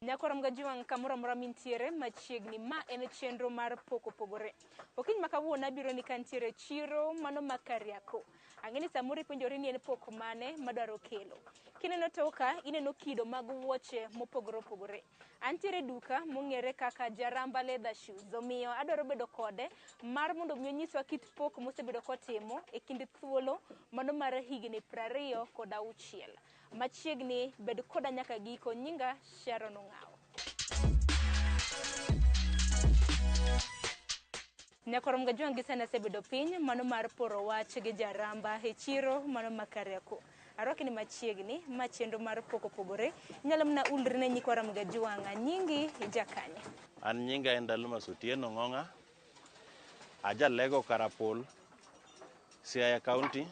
Nyakorom Gajuang' kamoro amora mintiere machiegni, ma en chenro mar pok opogore. Okinyi ma kawuono abiro ni kantiere chiro mano ma Kariakoo. Ang'e ni samoro ipenjori ni en pok mane madwaro kelo. Kineno toka, ineno kido mag wuoche mopogore opogore. Antiere e duka mong'ere kaka Jaramba Leather Shoes, omiyo adwaro bedo kode mar mondo mi onyiswa kit pok mosebedo kotimo e kind thuolo mano mar higni 26. Machiegni bed koda nyaka giko. Nyinga Sharon Ong'awo. Nyakorom Gajwang' gi sani asebedo piny mano mar poro wach gi Jaramba e chiro mano ma Kariakoo. Arwaki ni machiegni ma chenro mar pok opogore. Inyalo mana ulri ne nyikwa Ramogi Ajwang'. Nyingi jakanye? An nyinga en Dalmas Otieno Ng'ong'a. Ajalego Karapol, Siaya County,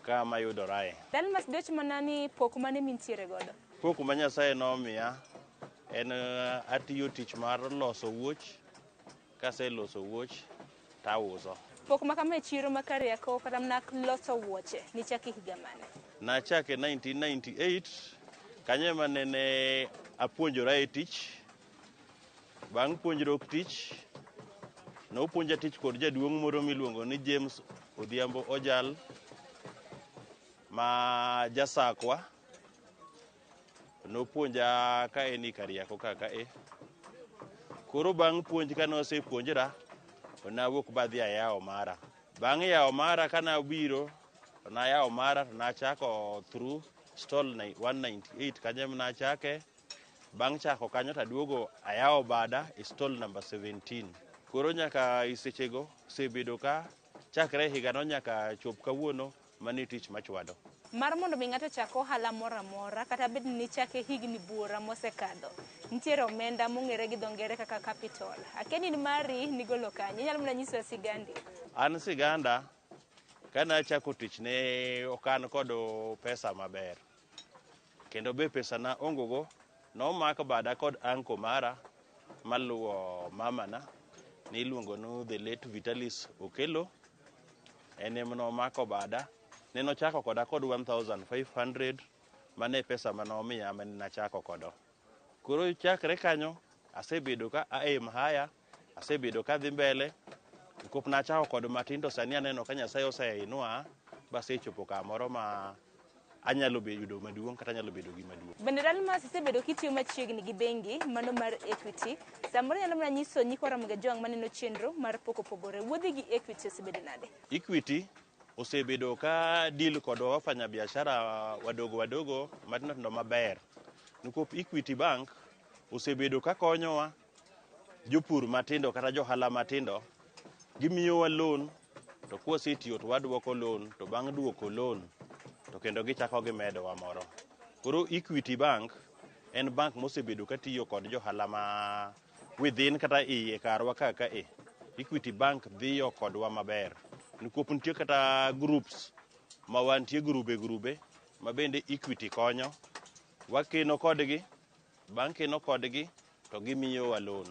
kama yudorae. Dalmas dwach mana ni pok mane mintiere godo? Pok ma Nyasaye nomiya en atiyo tich mar loso wuoch, kaseloso wuoch tauso. Pok ma kama e chiro ma Kariakoo kata mana loso wuoche nichake higa mane? Nachake 1998, kanyo ema nene apuonjora e tich. Bang' puonjruok tich, nopuonja tich kod jaduong' moro miluongo ni James Odhiambo Ojal ma jasakwa. Nopuonja ka en i Kariako ka ka e. Koro bang' puonj ka nosepuonjra, to nawuok badhi ayawo mara. Bang' yawo mara ka nabiro, to nayawo mara to nachako through stall 198 kanyo ema nachake. Bang' chako kanyo to aduogo ayawo bada e stall number 17. Koro nyaka e sechego osebedo ka chakre higano nyaka chop kawuono mano e tich machwado. Mar mondo mi ng'ato ochak ohala moro amora kata bed ni nichake higni buora mosekadho, nitiere omenda mong'ere gi dho ngere kaka capital. Akia ni in mari nigolo kanye, inyalo mana nyisowa sigandi. An siganda kane achako tich ne ok an kod pesa maber. Kendo be pesa na ongo go nomak bada kod anko mara maluwo mamana niluongo ni the late Vitalis Okelo. En ema nomako bada. Nene ochako koda kod 1500 mane pesa mane omiya mane nachako kodo. Koro chakre kanyo asebedo ka aim higher, asebedo ka adhi mbele. Nikop nachako kod matin to sani aneno ka Nyasaye oseinua basechopo kamoro ma anyalo yudo maduong' kata anyalo bedo gi maduong'. Bende Dalmas isebedo kitiyo machiegni gi bengi mano mar Equity. Samoro inyalo mana nyiso nyikwa Ramogi Ajwang' maneno chenro mar pok opogore. Wuodhi gi Equity osebedo nade? Equity osebedo ka deal kod wafanya biashara wadogo wadogo matindo tindo maber. Nikop Equity Bank osebedo ka konyowa jopur matindo kata johala matindo, gimiyowa loan to kwasetiyo to waduoko loan to bang' duoko loan to kendo gichako gimedowa moro. Koro Equity Bank en bank mosebedo katiyo kod johala ma within kata iye karwa ka ka e. Equity Bank dhiyo kodwa maber. Nikop nitie kata groups ma wantie grube grube ma bende Equity konyo. Wakeno kodgi, bang' keno kodgi to gimiyowa loan.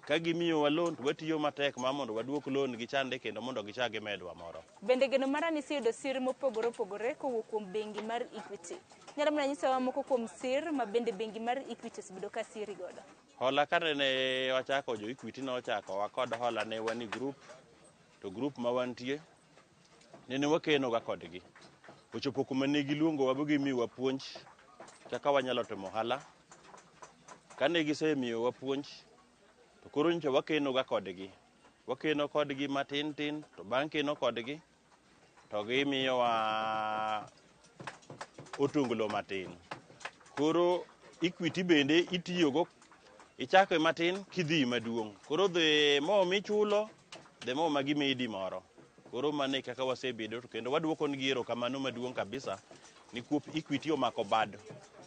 Ka gimiyowa loan to watiyo matek ma mondo waduok loan gi chande kendo mondo gichak gimedwa moro. Bende geno mara ni iseyudo sir mopogore opogore kowuok kuom bengi mar Equity. Inyalo mana nyisowa moko kuom sir ma bende bengi mar Equity osebedo ka siri godo? Hola kane ne wachako jo Equity nochakowa kod hola ne wan e group to group ma wantie nene wakeno ga kodgi. Ochopo kuma ne giluongowa ba gimiyowa puonj kaka wanyalo timo ohala. Kane gisemiyowa puonj to koro nyocha wakeno ga kodgi. Wakeno kodgi matin tin to bang' keno kodgi to gimiyowa otonglo matin. Koro Equity bende itiyogo ichako matin kidhi maduong'. Koro the more michulo the more ma gimedi moro. Koro mano e kaka wasebedo to kendo waduoko negi erokamano maduong' kabisa nikwop Equity omako bad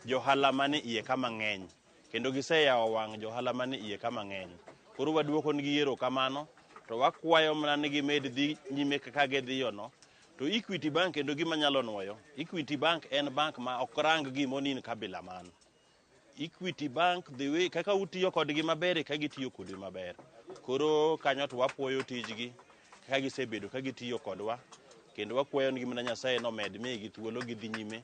johala mane iye ka mang'eny kendo giseyawo wang' johala mane iye ka mang'eny. Koro waduoko negi erokamano to wakwayo mana ni gimed dhi nyime kaka gidhiyo no. To Equity Bank kendo gima nyalo nuoyo, Equity Bank en bank ma ok rang gimo ni in kabila man. Equity Bank the way kaka utiyo kodgi maber e ka gitiyo kodi maber. Koro kanyo to wapuoyo tijgi kaka gisebedo ka gitiyo kodwa kendo wakwayo negi mana Nyasaye nomed migi thuolo gidhi nyime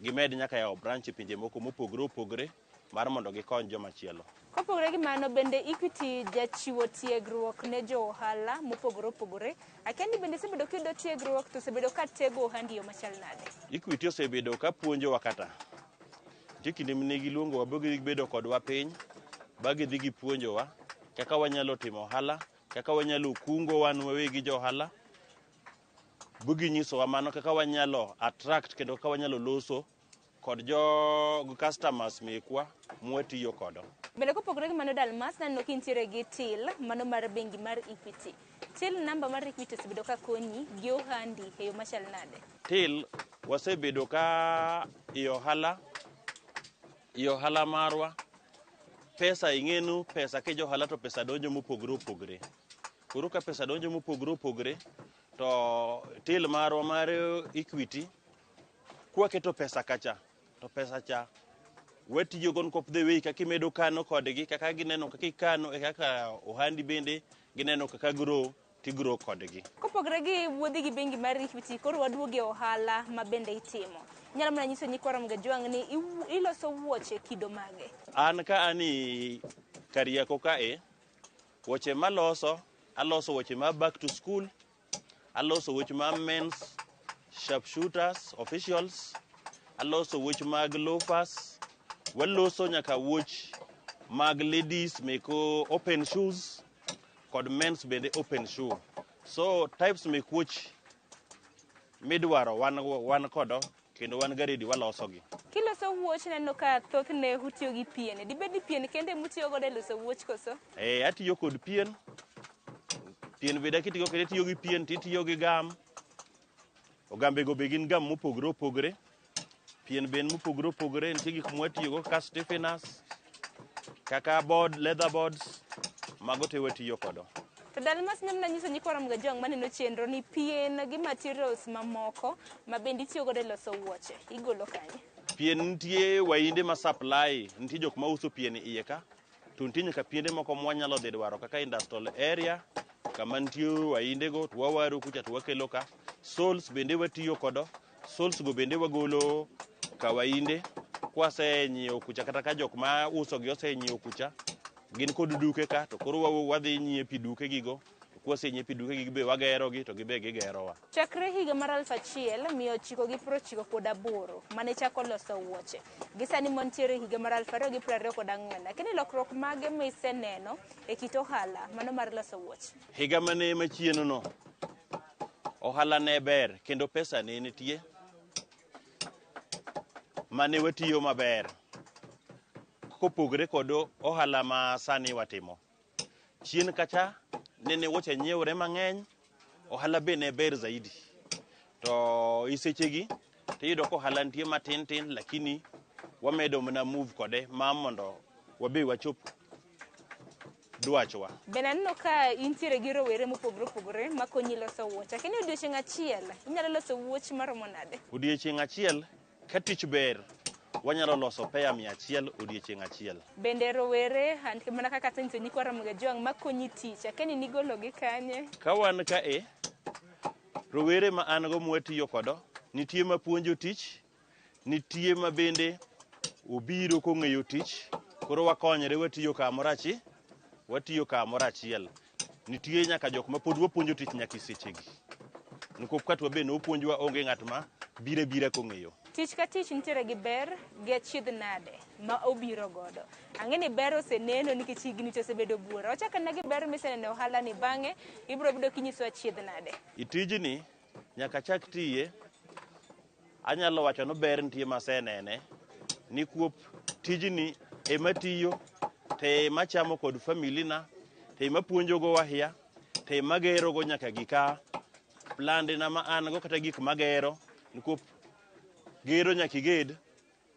Gimed nyaka yawo branch e pinje moko mopogore opogore mar mondo gikony joma chielo. Kopogore gi mano, bende Equity jachiwo tiegruok ne jo ohala mopogore opogore. Akia ni bende isebedo kiyudo tiegruok to osebedo ka tego ohandi e yo machal nade? Equity osebedo ka puonjowa kata. Nitie kinde mane giluongowa ba gibedo kodwa piny ba gidhi gipuonjowa kaka wanyalo timo ohala, kaka wanyalo kungo wan wawegi jo ohala. Bu ginyisowa mano kaka wanyalo attract kendo kaka wanyalo loso kod jo customers mekwa mwatiyo kodo. Bende kopogore gi mano Dalmas, naneno ka intiere gi till mano mar bengi mar Equity. Till number mar Equity osebedo ka konyi gi ohandi e yo machal nade? Till wasebedo ka i ohala, i ohala marwa pesa ing'enu pesa ki johala to pesa donjo mopogore opogore. Koro ka pesa donjo mopogore opogore to till marwa mar Equity kwaketo pesa kacha to pesa cha watiyo go nikop the way kaka imedo kano kodgi, kaka gineno kaka ikano e kaka ohandi bende gineno kaka grow tigrow kodgi. Kopogore gi wuodhi gi bengi mar Equity, koro waduogo e ohala ma bende itimo. Inyalo mana nyiso nyikwa Ramogi Ajwang' ni iloso wuoche kido mage? An ka an i Kariako kae, wuoche maloso, aloso wuoche ma back to school, aloso wuoche ma men's sharpshooters, officials, aloso wuoch mag loafers, waloso nyaka wuoch mag ladies meko open shoes kod men's bende open shoe. So types mek wuoch midwaro wan kodo kendo wan ga ready waloso gi. Kiloso wuoch neno ka thothne utiyo gi pien. Dibed ni pien kende mutiyo godo e loso wuoch koso? Eh, atiyo kod pien. Pien bende kitiyo kode itiyo gi pien titiyo gi gam. Ogambe go be gin gam mopogore opogore. Pien be en mopogore opogore, nitie gik mwatiyogo kaka stiffeners, kaka board, leather boards, mago te watiyo kodo. To Dalmas nyalo mana nyiso nyikwa Ramogi Ajwang' maneno chenro ni pien gi materials mamoko ma bende itiyo godo e loso wuoche igolo kanye? Pien nitie wainde ma supply, nitie jok mauso pien iye ka, to nitie nyaka piende moko mwanyalo dhi dwaro kaka industrial area kama nitie wainde go to wawaro kucha to wakelo ka. Soles bende watiyo kodo, soles go bende wagolo ka wainde kwasenyiewo kucha kata ka jok ma uso gi osenyiewo kucha gin kod duke ka to koro wadhi nyiepi duke gigo to kwasenyiepi duke gi be wagero gi to gibe gigerowa. Chakre higa mar 1998 mane chako loso wuoche. Gi sani mantiere higa mar 2024. Lakini lokruok mage miseneno e kit ohala mano mar loso wuoche? Higa mane machien no, ohala ne ber kendo pesa ne nitie mane watiyo maber kopogore kod ohala ma sani watimo. Chien kacha nene wuoche nyiewre mang'eny, ohala be ne ber zaidi. To i sechegi tiyudo ka ohala nitie matin tin lakini wamedo mana move kode ma mondo wabe wachop dwachwa. Bende aneno ka intiere gi rowere mopogore opogore makonyi loso wuoche. Lakini odiochieng' achiel inyalo loso wuoch maromo nade? Odiochieng' achiel ka tich ber wanyalo loso peya 100 odiochieng' achiel. Bende rowere mana kaka asenyiso nyikwa Ramogi Ajwang' makonyi tich. Akia ni nigologi kanye? Ka wan kae, rowere ma an go mwatiyo kodo, nitie mapuonjo tich, nitie ma bende obiro kong'eyo tich, koro wakonyre watiyo kamoro achiel, watiyo kamoro achiel. Nitie nyaka jok ma pod wapuonjo tich nyaka e sechegi. Nikop kata wabe nopuonjwa onge ng'at ma bire bira kong'eyo. Tich ka tich nitiere gi ber gi achiedh nade ma obiro godo. Ang'e ni ber oseneno nikech higni to osebedo buora. Wachak ane gi ber miseneno e ohala ni bang'e ibiro bedo kinyiso achiedh nade. I tijni nyaka chak tiye, anyalo wacho ni ber nitie masenene nikuop tijni ema tiyo to ema chamo kod family na to ema puonjogo wahia to ema gerogo nyaka gika plande na ma an go kata gik magero nikuop gero nyaka iged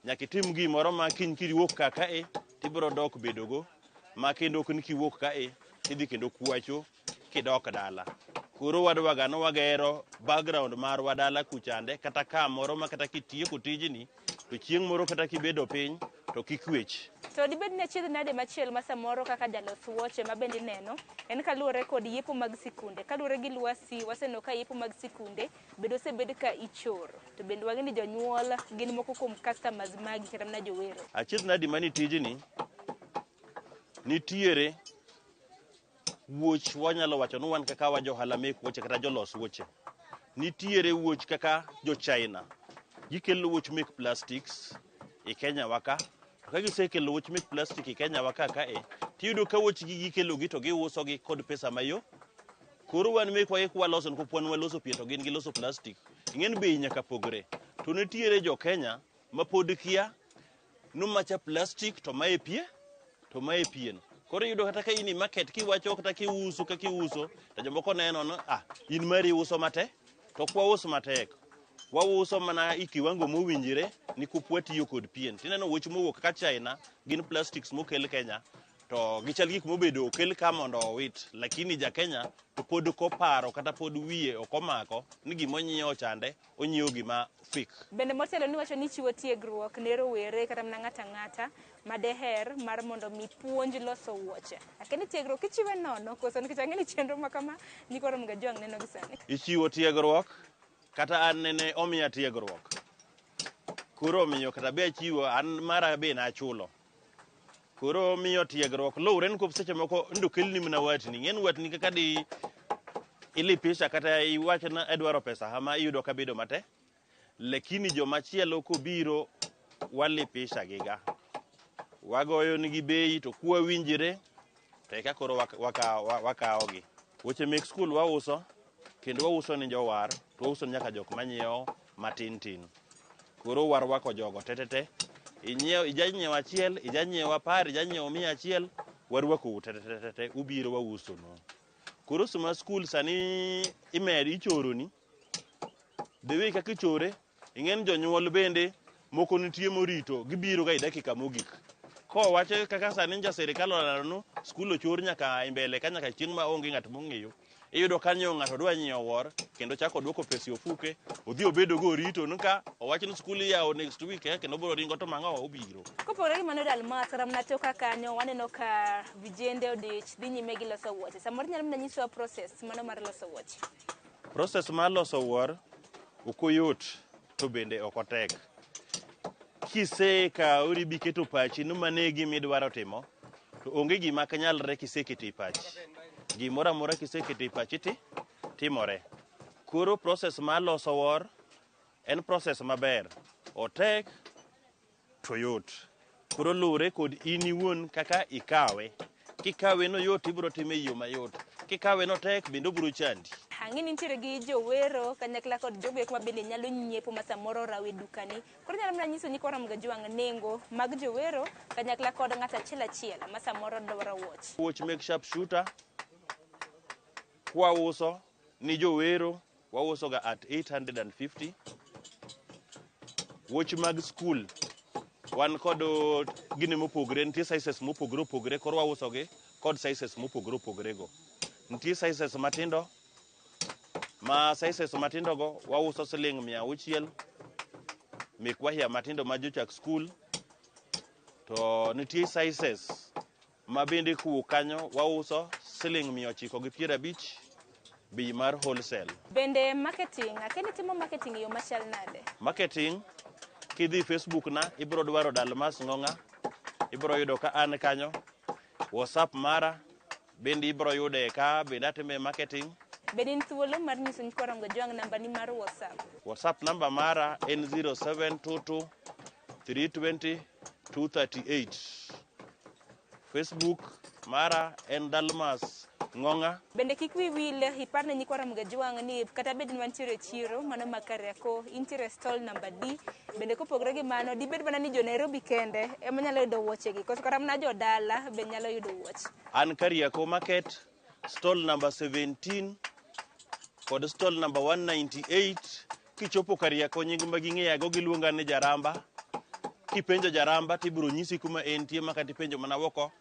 nyaka itim gimoro ma kiny kiwuok ka kae tibiro dok bedogo ma kendo ok ni kiwuok kae tidhi kendo kwacho kidok dala. Koro wadwaga ni wagero background marwa dala kuchande kata kamoro ma kata kitieko tijni to chieng' moro kata kibedo piny to kik wech. To dibed ni achiedh nade machielo ma samoro kaka jalos wuoche ma bende ineno en kaluwore kod yepo mag sikunde. Kaluwore gi lwasi waseneno ka yepo mag sikunde bende osebed ka ichoro. To bende wang'e ni jonyuol gin moko kuom customers magi kata mana jowero. Achiedh nadi mani tijni nitiere wuoch wanyalo wacho ni wan kaka wa johala mek wuoche kata jolos wuoche. Nitiere wuoch kaka jo China. Gikelo wuoch mek plastics e Kenya wa ka. To ka gisekelo wuoch mek plastic e Kenya wa ka kae, tiyudo ka wuoch gi gikelo gi to giuso gi kod pesa mayo. Koro wan mekwa gi kwaloso nikop wan waloso pien to gin giloso plastic. Ing'e ni bei nyaka pogre. To nitiere jo Kenya ma pod kia ni macha plastic to mae pie to mae pien. Koro iyudo kata ka in e market kiwacho kata kiuso kaka iuso to jomoko neno ni ah, in mari iuso matek. To ok waus matek. Wauso mana e kiwango mowinjore nikop watiyo kod pien. Tineno wuoch mowuok kaka China gin plastics mokel Kenya to gichal gik mobedo okel ka mondo owit. Lakini ja Kenya to pod koparo kata pod wiye ok omako ni gimonyiewo chande onyiewo gima fake. Bende motelo niwacho ni ichiwo tiegruok ne rowere kata mana ng'ato ang'ata ma deher mar mondo mi puonj loso wuoche. Akia ni tiegruok ichiwe nono koso nikech ang'e ni chenro ma kama nyikwa Ramogi Ajwang' neno gi sani. Ichiwo tiegruok kata an nene omiya tiegruok. Koro omiyo kata be achiwo an mara be nachulo. Koro miyo tiegruok luwre nikop seche moko ndo kelni mana watni. Ing'e ni watni kaka di ilipisha kata iwach ni adwaro pesa ama iyudo ka bedo matek. Lakini jomachielo kobiro walipisha giga. Wagoyo nigi bei to kwawinjre to eka koro wakawogi. Weche mek skul wauso kendo wauso ni jowar to wauso nyaka jok manyiewo matin tin. Koro warwako jogo tetete. Inyiewo, ijanyiewo achiel, ijanyiewo 10, ijanyiewo 100, warwakou tetetete, ubiro wausonu. Koro sama skul sani imed ichoroni, the way kaka ichore, ing'e ni jonyuol bende moko nitie morito, gibiro ga e dakika mogik. Kowacho kaka sani nja sirikal olando ni skul ochor nyaka e mbele ka nyaka chieng' ma onge ng'at mong'eyo. Iyudo ka nyo ng'ato dwa nyiewo wuor kendo chako duoko pesa e ofuke, odhi obedo go orito ni ka owach ni skul iyawo next week kendo biro ringo to mang'o obiro. Kopogore gi mano Dalmas, kata mana toka kanyo waneno ka vijende odich dhi nyime gi loso wuoche. Samoro inyalo mana nyisowa process mano mar loso wuoche. Process mar loso wuor ok oyot to bende ok otek. Kisekawori biketo pachi ni mano e gima idwaro timo, to onge gima ok nyalre kiseketo e pachi. Gimoro amora kiseketo e pachi ti timore. Koro process mar loso wuor en process maber. Otek to yot. Koro luwre kod in iwuon kaka ikawe. Kikawe noyot ibiro time e yo mayot. Kikawe notek bende obiro chandi. Ang'e ni nitiere gi jowero kanyakla kod jogo eko ma bende nyalo nyiepo ma samoro rawo e dukani. Koro inyalo mana nyiso nyikwa Ramogi Ajwang' nengo mag jowero kanyakla kod ng'ato achiel achiel ma samoro dwaro wuoch. Wuoch mek sharp shooter kwauso ni jowero wauso ga at 850. Wuoch mag skul wan kod gini mopogre, nitie sizes mopogre opogre, koro wauso gi kod sizes mopogre opogre go. Nitie sizes matindo, ma sizes matindo go wauso siling 600, mek wahia matindo ma jochak skul. To nitie sizes ma bende kowuok kanyo wauso siling 950, bei mar wholesale. Bende marketing, akia ni timo marketing e yo machal nade? Marketing, kidhi Facebook na, ibiro dwaro Dalmas Ng'ong'a, ibiro yudo ka an kanyo. WhatsApp mara bende ibiro yude ka, bende atime marketing. Bende in thuolo mar nyiso nyikwa Ramogi Ajwang' namba ni mar WhatsApp? WhatsApp namba mara en 0722 320 238. Facebook mara en Dalmas Ng'ong'a. Bende kik wi wil ipar ne nyikwa Ramogi Ajwang' ni kata bed ni wantiere e chiro mano ma Kariakoo, intiere stall number D. Bende kopogore gi mano, dibed mana ni jo Nairobi kende ema nyalo yudo wuochegi, koso kata mana jodala be nyalo yudo wuoche? An Kariakoo Market, stall number 17 kod stall number 198. Kichopo Kariakoo, nying ma ging'eyago giluonga ni Jaramba. Kipenjo Jaramba tibiro nyisi kuma entie, ma kata ipenjo mana oko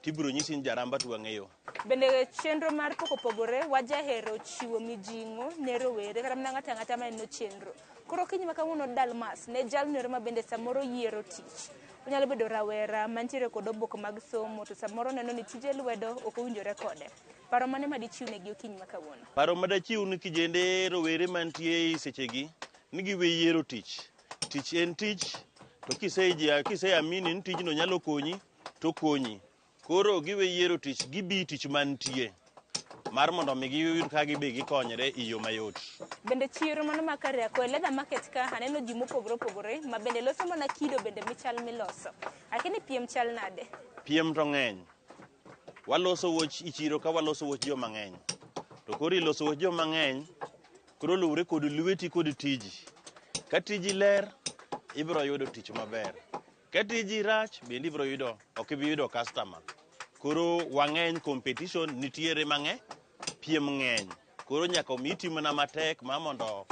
tibiro nyisi ni Jaramba to wang'eyo. Bende chenro mar pok opogore wajahero chiwo mijing'o ne rowere kata mana ng'ato ang'ata maneno chenro. Koro okinyi ma kawuono Dalmas ne jalno ero ma bende samoro yiero tich. Onyalo bedo rawera mantiere kod oboke mag somo to samoro neno ni tije lwedo ok owinjore kode. Paro mane ma dichiw negi okinyi ma kawuono? Paro madachiw ni kijende rowere mantie e sechegi ni giwe yiero tich. Tich en tich to kiseamini ni tijno nyalo konyi to okonyi. Koro giwe yiero tich gibi tich mantie mar mondo mi giyud kaka gibe gikonyre e yo mayot. Bende chiro mano ma Kariakoo e Leather Market ka aneno ji mopogore opogore ma bende loso mana kido bende michal miloso. Akia ni piem chal nade? Piem to ng'eny. Waloso wuoch e chiro ka waloso wuoch joma ng'eny. To koro iloso wuoch joma ng'eny koro luwre kod lweti kod tiji. Ka tiji ler, ibiro yudo tich maber. Ka tiji rach, bende ibiro yudo ok ibi yudo customer. Koro wang'eny competition nitiere mang'eny, piem ng'eny. Koro nyaka omi iti mana matek ma mondo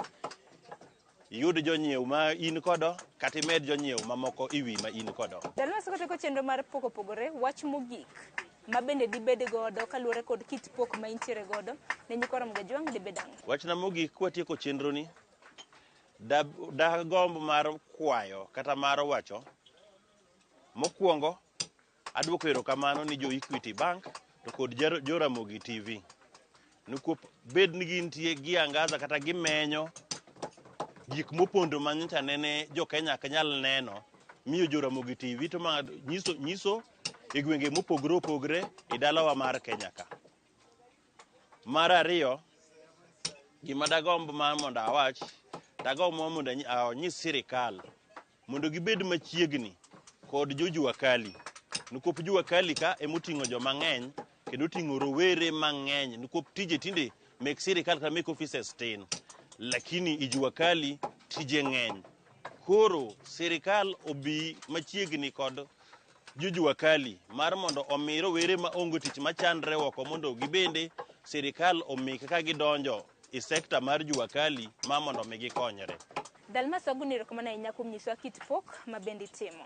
iyud jonyiew ma in kodo kata imed jonyiew mamoko e wi ma in kodo. Dalmas koteko chenro mar pok opogore, wach mogik ma bende dibed godo kaluwore kod kit pok ma intiere godo ne nyikwa Ramogi Ajwang' dibed ang'o? Wachna mogik kwatieko chenro ni, dagomb mar kwayo kata mar wacho, mokwongo aduoko erokamano ni jo Equity Bank to kod jo Ramogi TV. Nikwop bed ni gintie giangaza kata gimenyo gik mopondo ma nyocha nene jo Kenya ok nyal neno, miyo jo Ramogi TV to ma nyiso e gwenge mopogore opogore e dalawa mar Kenya ka. Mar ariyo, gima dagomb mar mondo awach, dagomb mar mondo anyis sirikal mondo gibed machiegni kod jo jua kali. Nikwop jua kali ka emoting'o joma ng'eny kendo oting'o rowere mang'eny nikwop tije tinde mek sirikal kata mek offices tin. Lakini i jua kali tije ng'eny. Koro sirikal obi machiegni kod jo jua kali mar mondo omi rowere ma onge tich machandre oko mondo gibende sirikal omi kaka gidonjo e sekta mar jua kali ma mondo mi gikonyre. Dalmas wagoni erokamano ahinya kuom nyisowa kit pok ma bende itimo.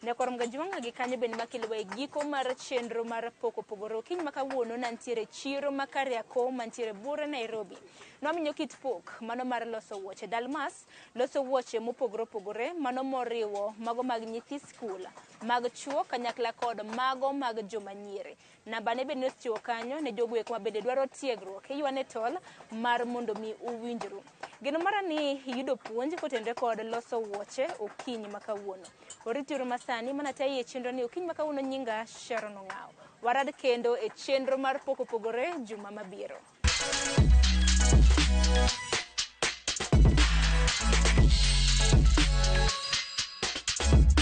Nyakwar Ramogi Ajwang' gi kanyo bende makelowa e giko mar chenro mar pok opogore. Okinyi ma kawuono nantiere chiro ma Kariakoo mantiere buore Nairobi. Nwaminyo kit pok mano mar loso wuoche. Dalmas loso wuoche mopogore opogore mano moriwo mago mag nyithi skul, mag chuo kanyakla kod mago mag joma nyiri. Namba ne bende nochiwo kanyo ne jogo eko ma bende dwaro tiegruok. Iywane tol mar mondo mi uwinjru. Geno mara ni iyudo puonj kotenore kod loso wuoche okinyi ma kawuono. Oritiuru masani mana tayi e chenro ni okinyi ma kawuono nyinga Sharon Ong'aw. Warad kendo e chenro mar pok opogore juma mabiro.